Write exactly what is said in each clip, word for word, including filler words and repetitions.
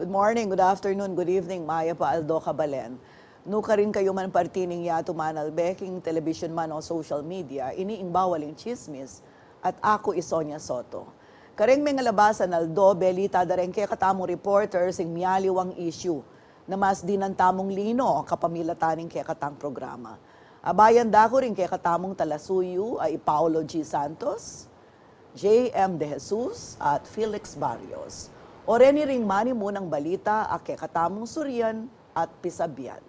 Morning, good afternoon, good evening, mayap a aldo, kabalen. Nukarin kayu man parti ning yatu manalbe king television man o social media, ini ing Bawal ing Tsismis, at aku i Sonia Soto. Kareng mengalabasan aldo, belita da reng kekatamung reporters ing mialiwang issue na mas dinan tamung lino kapamilatan ning kekatang programa. Abayan da ku ring kekatamung talasuyu a i Paulo G Santos, J M De Jesus, at Felix Barrios. O reni ring manimunang balita a kekatamung surian at pisabian.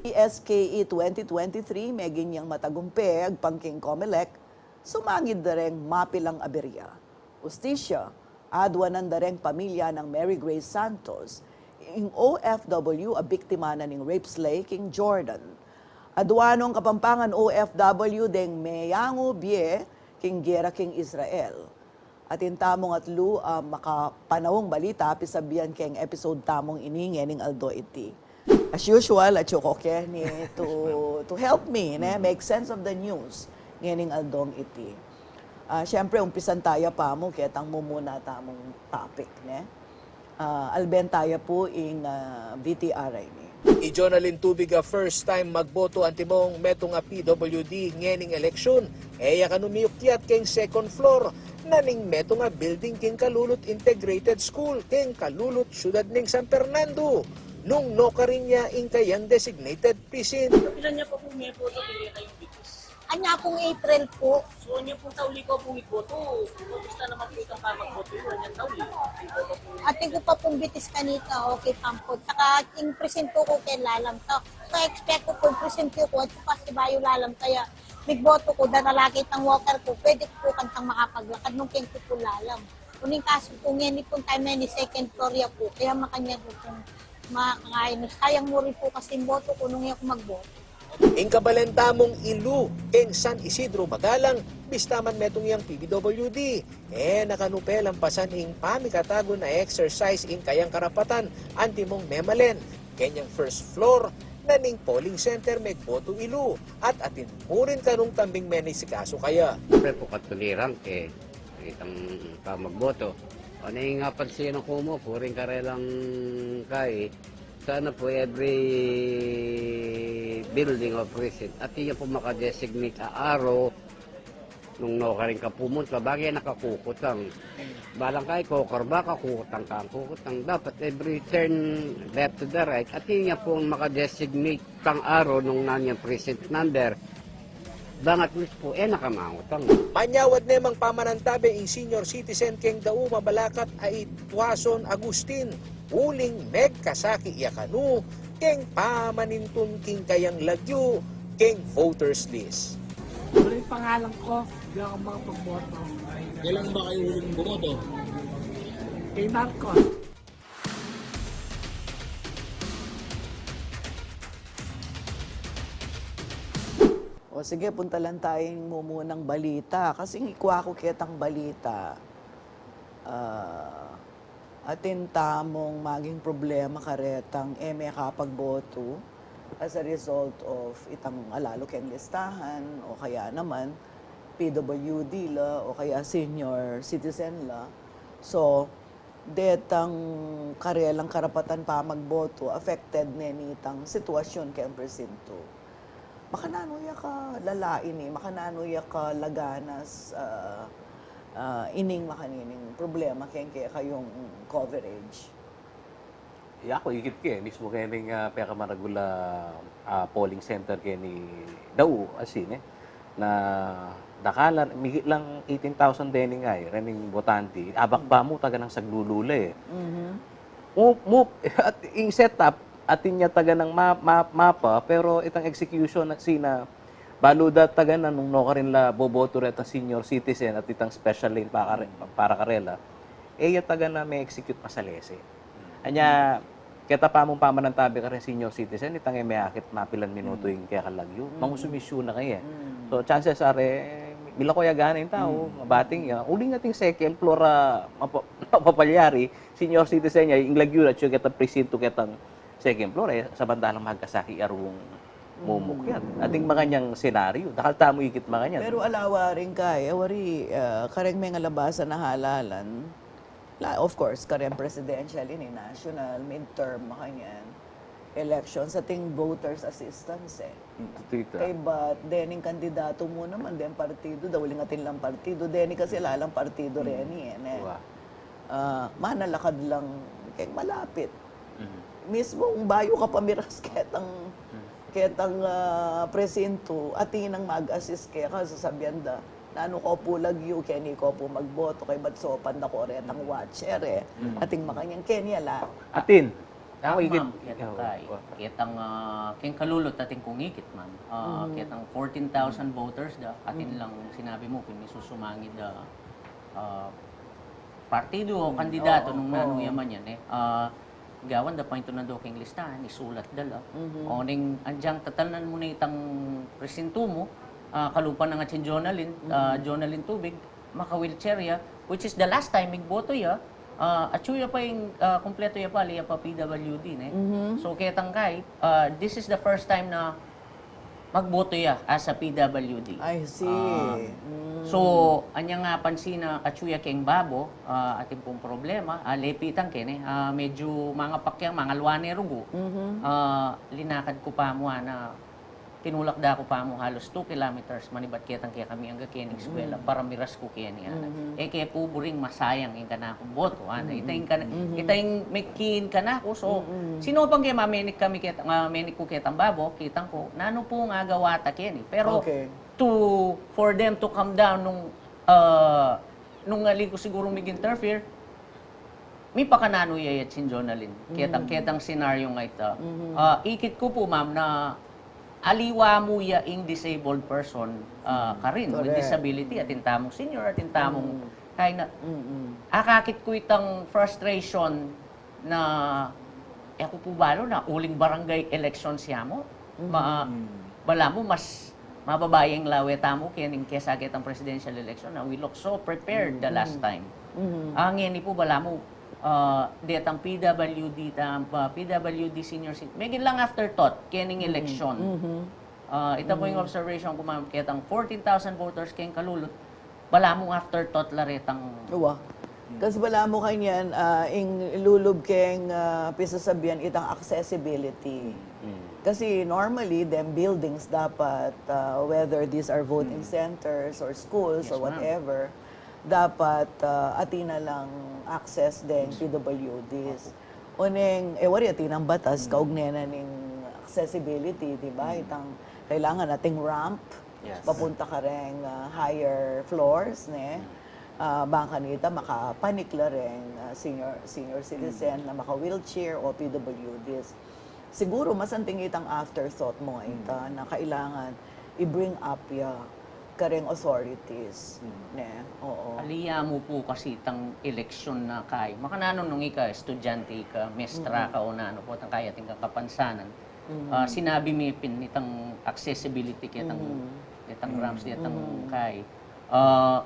Ing S K E twenty twenty-three, meging yang matagumpe agpang king Comelec, sumangid da reng mapilang aberya. Ustisya, aduanan da reng pamilya nang Mary Grace Santos, ing O F W a biktima na ning rape slay king Jordan. Aduanung Kapampangan O F W deng meyangu bie king gera king Israel. Atin tamung atlu a makapanaung balita pisabian keng episode tamung ini ngening aldo iti. As usual, atyu ku keni to, to help me, ne, make sense of the news ngening aldong iti. Ah, siyempre, umpisan taya pamu ketang mumuna tamung topic, ne? Ah, alben taya pu ing, ah, V T R ini. I Jonalyn Tubig a first time magboto antimong metung a P W D ngening eleksyon, e ya kanu miyukyat keng second floor na ning metung a building king Kalulut Integrated School, king Kalulut, siyudad ning San Fernando, nung nukarin ya ing kayang designated precinct. Kapilan ya pa pu meboto, kaya kayang bitis? Anya pung April pu. So, anya pung tauli ko pung iboto? Kumusta naman pu itang pamagboto yu, anya tauli? Atin ku pa pung bitis kanita, okay pa pu. Saka ing presintu ku keng lalam ta. Ka-expect ku pung presintu ku, at kasi bayu lalam, kaya migboto ku, dara lagi itang walker ku, pwede ku kantang makapaglakad nung keng ku pu lalam. Uling kasu pu ngeni pung time ini, second floor ya pu, kaya makanyan ku pung makakainus. Sayang mu rin pu kasi ing boto ku nung ya ku magboto. Ing kabalen tamung ilu keng San Isidro Magalang, bista man metung yang P B W D, e na kanu pelampasan ing pamikatagun a exercise ing kayang karapatan antimong memalen kenyang first floor na ning polling center megboto ilu, at atin mu rin kanung tambing menisikasu kaya. Siyempre pu, katuliran ke itang pamagboto. Ane ing apansinan ku mu, puring karelang kai, sana pu every building o precinct, atin ya pu maka-designate a aro nung nukarin ka pumunta, bage na kakukutang. Balang kai, kokor ba, kakukutang ka, kukutang. Dapat every turn left to the right, atin ya pu maka-designate tang aro nung nanu yang precinct number. Bang at least pu, e na ka mangutang. Manyawad ne mang pamanantabe ing senior citizen keng Dau, Mabalacat a i Tuason Agustin, uling megkasaki ya kanu keng pamanintun king kayang lagyu keng voters list. Wala ing pangalan ku, di aku makapagboto. Kailan ba kayu uling bumoto? Kay Marcos. O sige, puntalan taya ing mumunang balita. Kasi ing ikwa ku ketang balita, ah, atin tamung maging problema karetang e mekapagboto as a result of itang alalu keng listahan o kaya naman P W D la o kaya senior citizen la. So, detang karelang karapatan pamagboto, affected ne nitang sitwasyun keng presintu. Makananu ya kalala ini, makananu ya kalaganas, ah, ah, ining makanining problema keng kekayung coverage? Ya ku, ikit ke, mismu kening, ah, pekamaragul a, ah, polling center keni Dau, asin e, na dakal la, migit lang eighteen thousand dening ay, rening botante, abak ba mu taganang saglulu la e. Mhm. Mu, mu, at ing setup, atin ya taganang ma-, ma-, mapa, pero itang execution na sina, balu da taganang nung nukarin la boboto retang senior citizen at itang special lane para kare-, para karela, e ya taganang me-execute masalese. Anya, keta pa mung pamanantabe kareng senior citizen, itang e meakit mapilan minutu ing kekang lagyu, mangusumisyu na kaya. So, chances are, mila ku ya gana ing tau, mabating ya. Uling ating second floor a mapa-, mapapalyari, senior citizen ya, ing lagyu na, ketang presintu, ketang second floor, e, sabandalang magkasaki arung mumukyat. Ating makanyang senaryo, dakal tamu ikit makanyan. Pero ala waring kaya, wari, ah, kareng mengalabasan a halalan, La, of course, kareng presidential, ini national, midterm, makanyan, elections, ating voters assistance, e. Tita. Kaybat dening kandidato mu naman, deng partido, da uling atin lang partido, deni kasi lalang partido reni, e, ne? Wa. Ah, manalakad lang keng malapit. Mismung bayu ka pa miras ketang, ketang, ah, presinto, atin nang mag-assist keka, sasabian da, nanu ko pu lagyu, keni ko pu magboto, kaybat saupan da ko retang watcher, e. Atin makanyan, keni ala. Atin. Tama, Ako, ikit- ma'am, ketang Oh, kai. wa. Ketang, ah, keng kalulut atin kung ikit, ma'am. Ah, ketang fourteen thousand voters da, atin lang sinabi mu, pin misusumangid da, ah, partido o kandidato Oo, nung nanu oo. ya man yan, e. Ah, gawan da pa ito na do keng listahan, isulat da la. O ning anjang tatalnan mu na itang presinto mu, ah, kalupa na nga sin Jonalyn, ah, Jonalyn Tubig, maka-wheelchair ya, which is the last time migboto ya, ah, atsu ya pa ing, ah, kumpleto ya pa, ali ya pa P W D, ne? So, ketang kai, ah, this is the first time na magboto ya as a P W D. I see. Ah, so, anya nga pansin na atsu ya keng babo, ah, atin pung problema, ah, lepitan ke, ne? Ah, medyo mangapak yang, mangalwa ne rugu. Ah, linakad ku pa mu, ana, tinulak da ku pa mu halos two kilometers, manibat ketang kekami angga kening eskwela, para miras ku keni, ana. E ke pu buring masayang ing kanakung boto, ana. Ita ing kana-, ita ing mekin kanaku, so, sinopan ke mamenik kami ketang, mamenik ku ketang babo, kitang ku, nanu pu ing agawa ta keni. Pero, Okay. to, for them to come down nung, ah, nung ali ku siguro mig-interfere, mipakananu ya yat sin Jonalyn. Ketang, ketang senaryo nga ita. Ah, ikit ku pu, ma'am, na aliwa mu ya ing disabled person, ah, karin, with Correct. disability, atin tamung senior, atin tamung kaya na, akakit ku itang frustration na, e ku pu balu na uling barangay election siya mu. Ma-, balamu mas mababa ya ing lawe tamu kening kesa ketang presidential election na we look so prepared the last time. Ah, ngeni pu balamu, ah, detang P W D ta-, ah, P W D senior citi-, meging lang afterthought kening election. Ah, ita pu ing observation ku, ma'am, ketang fourteen thousand voters keng kalulut, balamu afterthought la retang. Wa. Kasi balamu kanyan, ah, ing lulub keng, ah, pisasabian itang accessibility. Kasi normally, them buildings dapat, ah, whether these are voting centers or schools Yes, or ma'am. Whatever, dapat, ah, atin na lang access deng P W Ds. O neng, e wari atin nang batas, kaugnay na ning accessibility, di ba? Itang kailangan ating ramp, Yes. papunta kareng, ah, higher floors, ne? Ah, bang kanita makapanik la reng, ah, senior, senior citizen na maka-wheelchair o P W Ds. Siguro, masanting itang afterthought mu ita na kailangan i-bring up ya kareng authorities, ne? Oo. Ali ya mu pu kasi itang eleksyon na kay. Makananu nung ika, estudyante ika, mestra ka o nanu pu, itang kaya atin kang kapansanan. Ah, sinabi mi pin itang accessibility ketang, ketang ramps, ketang kay. Ah,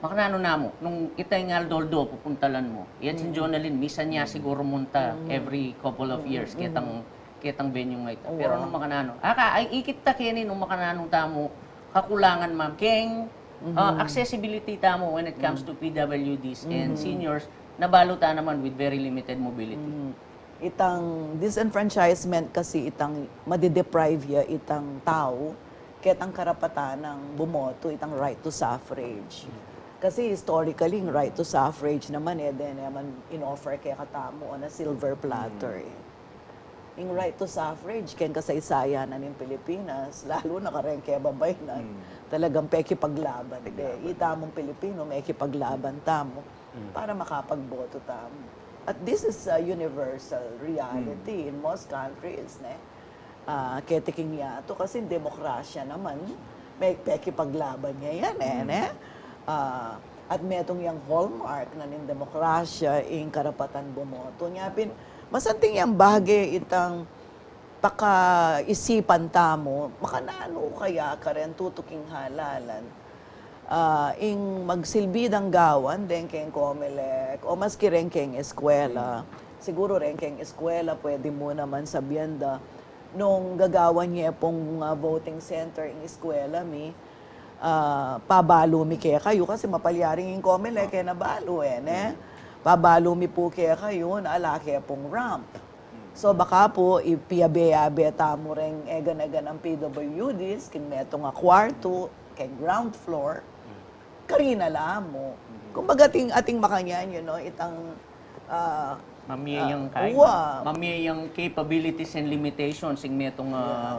makananu namu, nung ita ing aldo-aldo pupuntalan mu. Yan sin Jonalyn, misan ya siguro munta every couple of years, ketang, ketang venue nga ita. Pero nung makananu, aka, ay, ikit ta keni nung makananu tamu, kakulangan, ma'am, keng, ah, accessibility tamu when it comes to P W Ds and seniors, na balu ta naman with very limited mobility. Itang disenfranchisement kasi itang madideprive ya itang tau, ketang karapatan nang bumoto, itang right to suffrage. Kasi historically, ing right to suffrage naman, e de naman in-offer kekatamu on a silver platter, e. Ing right to suffrage, keng kasaysayan na ning Pilipinas, lalu na kareng kebabaynan, talagang pekipaglaban de. Itamung Pilipino, mekipaglaban tamu para makapagboto tamu. At this is a universal reality in most countries, ne? Ah, keti king yatu, kasi demokrasya naman, me-, pekipaglaban ya yan, e, ne? Ah, at metung yang hallmark na ning demokrasya, ing karapatan bumoto. Nya pin, masanting yang bage itang pakaisipan tamu, makananu kaya karen tutuking halalan. Ah, ing magsilbi dang gawan, deng keng Comelec, o maski reng keng eskwela. Siguro reng keng eskwela, pwede mu naman sabian da, nung gagawan ye pung, ah, voting center ing eskwela mi, ah, pabalu mi kekayu, kasi mapalyaring ing Comelec, e na balu, e, ne? Pabalu mi pu kekayu na ala ke pung ramp. So baka pu, ipiabe-abe tamu reng egan-egan a P W Ds, king metung a kwartu, king ground floor, karina la mu. Kumbaga, atin, atin makanyan, you know, itang, ah, Mamie yang ah, kaya. wa. Mamie yang capabilities and limitations ing metung a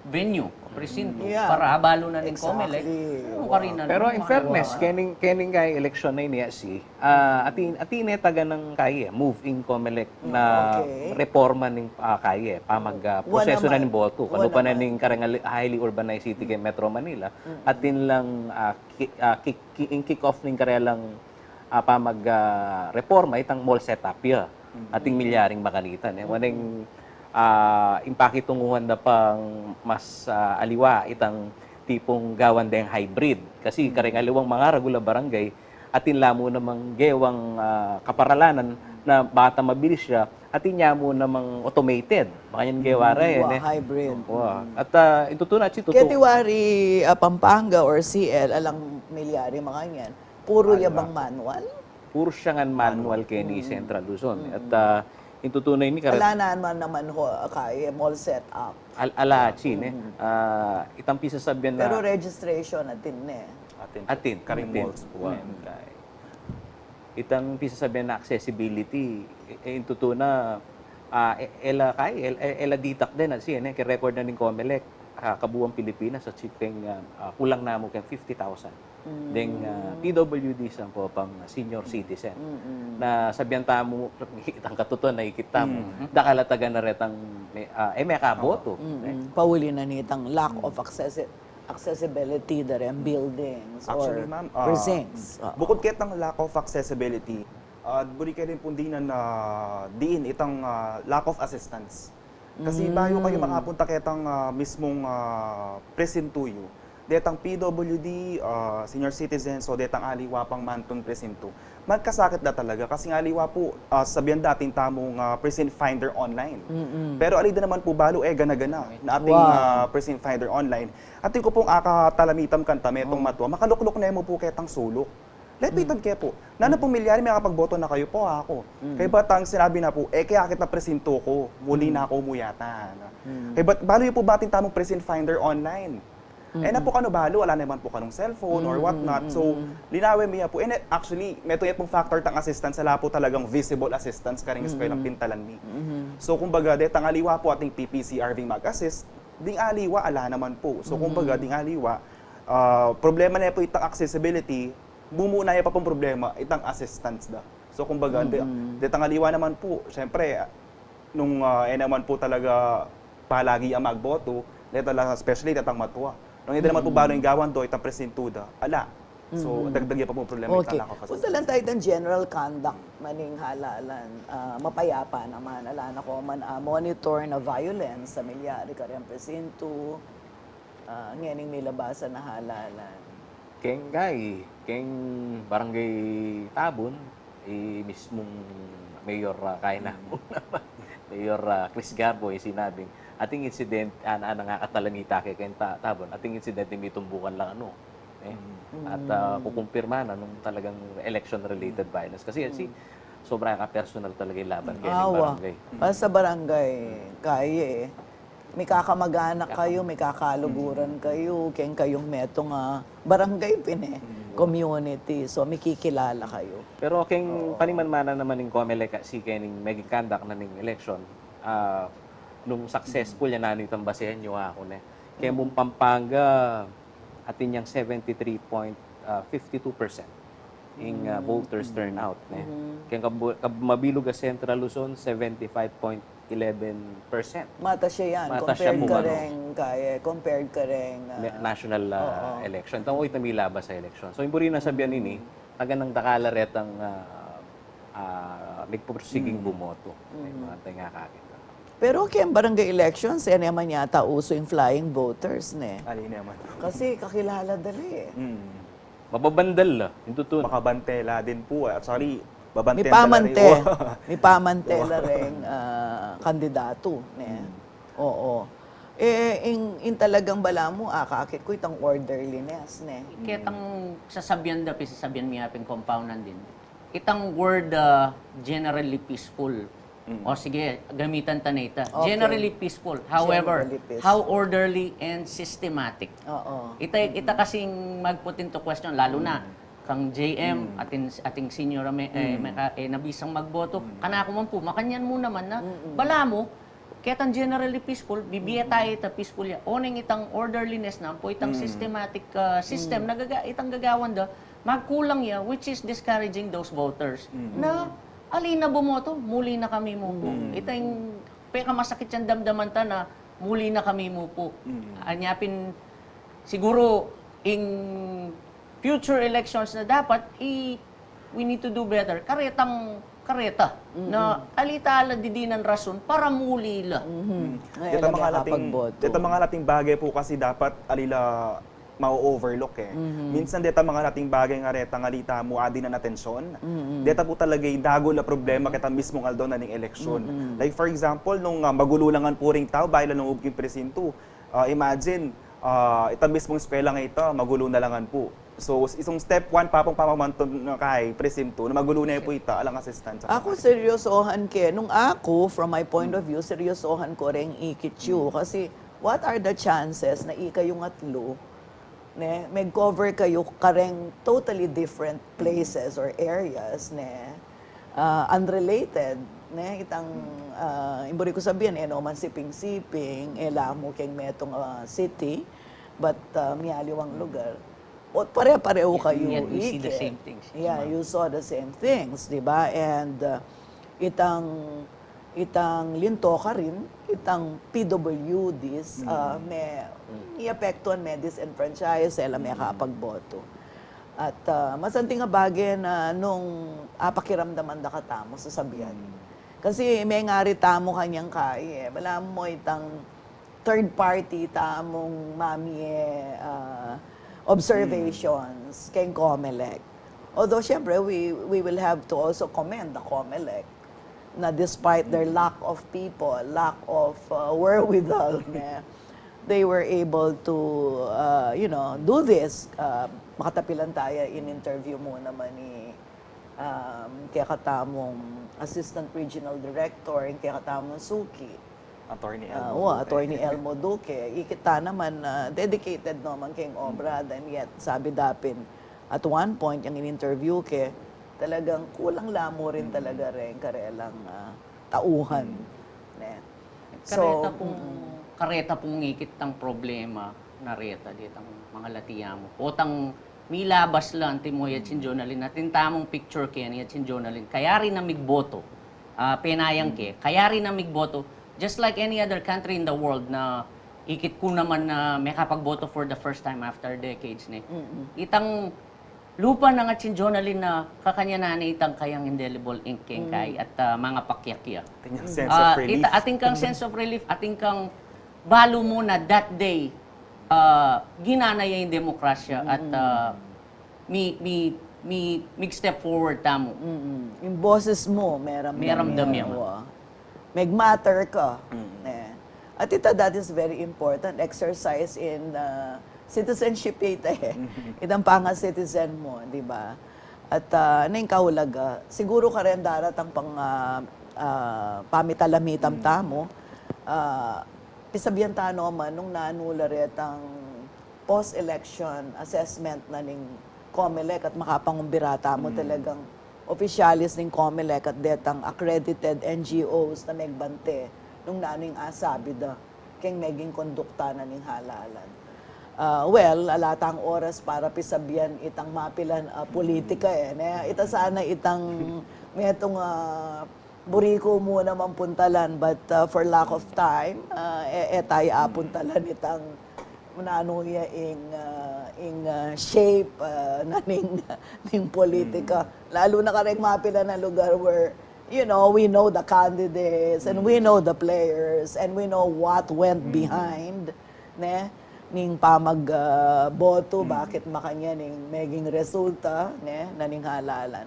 venue, presinto, Yeah. para abalu na ning Exactly. Comelec. Ano Wow. karina Pero naman, in fairness, mga- kening, kening kaya eleksyon na ini, si, ah, atin, atin e taga nang kaya, move in Comelec na Okay. reforma ning, ah, kaya, pamag, ah, Wa proseso na naman. ning boto. Wa Kanu pa na naman. ning kareng ali-, highly urbanized city keng Metro Manila, atin lang, ah, ki-, ah, kick, ki-, in kick off ning karelang, ah, pamag, ah, reforma, itang mall setup ya. Atin milyaring makanita, ne? Waneng, ah, impakitunguhan da pang mas, ah, aliwa, itang tipung gawan deng hybrid. Kasi kareng aliwang mangaragul a barangay, atin la mu namang gewang, ah, kaparalanan na bata mabilis ya, atin ya mu namang automated. Makanyan gewa ra, e, Wa, ne? hybrid. Wa. At, ah, itutu na, si tutu. Keti wari, ah, Pampanga or C L, alang milyari makanyan. Puro ya bang manual? Puro siya ngan manual keni Central Luzon. At, ah, ing tutu na ini, karet- Ala naman naman ho, kaya mall setup. Al-, ala, chin, e. Ah, itang pisasabian na Pero registration atin ne. Atin, Karing atin. Malls pu. Wa. Yan, kay. Itang pisasabian na accessibility, e, e, ing tutu na, ah, e, e la kay, e, e, e la ditak din, at siya, ne, keng record na ning Comelec, ah, kabuang Pilipinas, at si keng, ah, ah, kulang na mu keng fifty thousand. Deng, ah, P W Ds ampo pang senior citizen. Na sabian tamu, itang katutuan, nakikit tamu. Dakal a taga na retang, ah, e mekaboto. Mm-mm. Pauli na nitang lack of accessi- accessibility da reng buildings Actually, or ma'am, ah, precincts. Ah. Bukod ketang lack of accessibility, ah, buri ke rin pung dinan na diin itang, ah, lack of assistance. Kasi bayu kayu makapunta ketang, ah, mismung, ah, presintu yu, detang P W D, ah, senior citizens, o detang aliwa pang mantun presintu, magkasakit da talaga. Kasi ing aliwa pu, ah, sabian da atin tamung, ah, precinct finder online. Pero ali da naman pu balu e gana-gana na atin, Wow. ah, precinct finder online. Atin ku pung akatalamitam kanta, metung matua, makalukluk ne mu pu ketang suluk. Lepitan ke pu. Nanu pung milyari, makapagboto na kayu pu, aku. Kaybat ing sinabi na pu, e ke akit a presintu ku, muli na ku mu yata, no? Kaybat balu yu pu ba atin tamung precinct finder online? E na pu kanu balu, ala naman pu kanung cellphone or what not. So, linawen mi ya pu. E ne, actually, metung ya pung factor tang assistance, ala pu talagang visible assistance karing eskwela pintalan mi. So, kumbaga, detang aliwa pu ating P P C R V mag-assist, ding aliwa, ala naman pu. So, kumbaga, ding aliwa, ah, problema ne pu itang accessibility, mumuna ya pa pung problema itang assistance da. So, kumbaga, de, detang aliwa naman pu, syempre, nung, ah, e naman pu talaga palagi a magboto, deta la, especially detang matua. Nung e da naman pu balu ing gawan do itang presintu da, ala. So, dagdag ya pa pung problema Okay. itang lack of Punta lang tayu itang general conduct na ning halalan. Ah, mapayapa naman. Ala na ko man, ah, monitor na violence sa milyari kareng presintu. Ah, ngening milabasan a halalan. Keng kay, keng Barangay Tabon, i mismung Mayor, ah, kay na, Mayor, ah, Chris Garbo, i sinabing, ating incident, an, an, ngakatalamita ke keng Ta-, Tabon, ating incident, mitumbukan lang, ano, e. At, ah, kukumpirma na nung talagang election-related violence. Kasi, kasi, sobra ka personal talaga ing laban keng Awa. Barangay. Basta barangay, kaya e. Mikakamag-anak kayu, mikakaluguran kayu, keng kayung metung a barangay pin e, community. So, mikikilala kayu. Pero keng panimanmanan naman ning Comelec, si kening meging conduct na ning election, ah, nung successful ya, nanu itang basehan yu, aku ne. Keng Pampanga, atin yang seventy-three point fifty-two percent ing, ah, voters turnout, ne. Keng kabu-, kab-, mabilug a Central Luzon, seventy-five point eleven percent. Matas ya yan, Matas ya compared pu, ka ano. Reng, kaya, compared ka reng, ah, Na-, national, ah, election. Tamo ita milabas a election. So, ing buri nang sabian ini, taga nang dakal a retang, ah, ah, migpupursiging bumoto. Ay, mga tayo nga kakit. Pero keng barangay elections, e naman yata uso ing flying voters, ne? Ali naman. Kasi kakilala dali e. Mm. Mababandal la, ing tutu. Makabante la din pu. Actually, babante Mipamante. talaga rin. Mipamante la reng, ah, kandidato, ne? Oo. E, ing, ing talagang balamu, akakit ku itang orderliness, ne? Ketang sasabian da, pisasabian mi ya pin compound nandin. Itang word, ah, generally peaceful. Mm. O sige, gamitan ta na ita. Okay. Generally peaceful. However, generally peaceful, how orderly and systematic? Oo. Ita, ita kasing mag-put into question, lalo na kang J M, ating, ating senior, eh, eh, nabisang magboto. Kanaku man pu, makanyan mu naman na, bala mu, ketang generally peaceful, bibie tamu ita peaceful ya. Oneng itang orderliness na, ampo itang systematic, ah, system na gaga-, itang gagawan da, magkulang ya, which is discouraging those voters. Na, ali na bumoto, muli na kami mu pu. Itang pekamasakit yang damdaman ta na, muli na kami mu pu. Anya pin, siguro, in future elections na dapat, i-, we need to do better. Karetang, kareta. Na, ali ta ala didinan rason para muli la. Ay, deta ala mangalating, mekapagboto. Deta mangalating bagay pu kasi dapat ali la ma-overlook eh. Minsan deta mangalating bagay nga retang ali tamu adinan atensyon. Deta pu talaga ing dagul a problema ketang mismung aldo na ning eleksyon. Like for example, nung, ah, magulu la ngan pu ring tau, bayu la lungub king presintu. Ah, imagine, ah, itang mismung eskwela nga ita, magulu na la ngan pu. So, isung step one, papang pamamantun na kay presintu, na magulu na pu ita, alang assistance. Aku, seryosohan ke. Nung aku, from my point of view, seryosohan ku reng ikit yu. Kasi, what are the chances na ikayung atlu, ne, mag-cover kayu kareng totally different places or areas, ne? Ah, unrelated, ne? Itang, ah, ing buri ku sabian, e no man siping-siping, e la mu keng metung, ah, city, but, ah, mialiwang lugar. O, pare-pareho kayu, yet we see the same things. Yeah, you saw the same things, di ba? And, uh, itang, itang linto karin, itang P W Ds, uh, me, miapektuan, me-disenfranchise, e la mekapagboto. At, uh, masanting a bage na nung apakiramdaman da katamu, sasabian. Kasi mengari tamu kanyang kai, e. Balamu itang third party tamung mamie, ah, observations keng Comelec. Although, siyempre, we, we will have to also commend the Comelec na despite their lack of people, lack of, ah, wherewithal, ne, they were able to, ah, you know, do this. Ah, makatapilan taya in interview mu naman ni, um, kekatamung Assistant Regional Director, ing kekatamung suki. Attorney Elmo Duque. Attorney Elmo Duque. Ikit ta naman na dedicated no man keng obra, then yet, sabi da pin, at one point, yang in-interview ke, talagang kulang la mu rin talaga reng karelang, ah, tauhan. Ne? So, kareta pung, kareta pung ikit tang problema na reta, detang mangalati ya mu. Potang milabas la, antimo ya cin Jonalyn, atin tamung picture keni, ya cin Jonalyn. Kayari na migboto. Ah, penayang ke, kayari na migboto. Just like any other country in the world na ikit ku naman na mekapagboto for the first time after decades, ne. Itang lupa na nga cin Jonalyn na kakanyanan ne itang kayang indelible ink keng kai at, ah, mangapakyakya. Atin kang sense of relief. Ita, atin kang sense of relief, atin kang balu mu na that day, ah, ginana ya ing demokrasya at, ah, mi, mi, mi, mig-step forward tamu. Ing boses mu, meramdam ya. Meramdam ya. Wa. Meg-matter ka. Ne? At ita, that is very important. Exercise in, ah, citizenship ita e. Itang panga-citizen mu, di ba? At, ah, neng kaulaga, siguro karen daratang pang, ah, ah, pamitalamitan tamu, ah, pisabian ta no man nung nanu la retang post-election assessment na ning Comelec at makapangumbira tamu talagang opisyalis ning Comelec at detang accredited N G Os na megbante nung nanu ing asabi da keng meging kondukta na ning halalan. Ah, well, ala tang oras para pisabian itang mapilan a politika e, ne? Ita sana itang metung, ah, buri ku mu naman puntalan, but, uh, for lack of time, uh, e, e taya apuntalan itang nanu ya ing, uh, ing, uh, shape, uh, na ning, ning politika. Lalu na kareng mapilan a lugar where, you know, we know the candidates and we know the players and we know what went behind, ne, ning pamag, uh, boto, bakit makanyan ing meging resulta, ne, na ning halalan.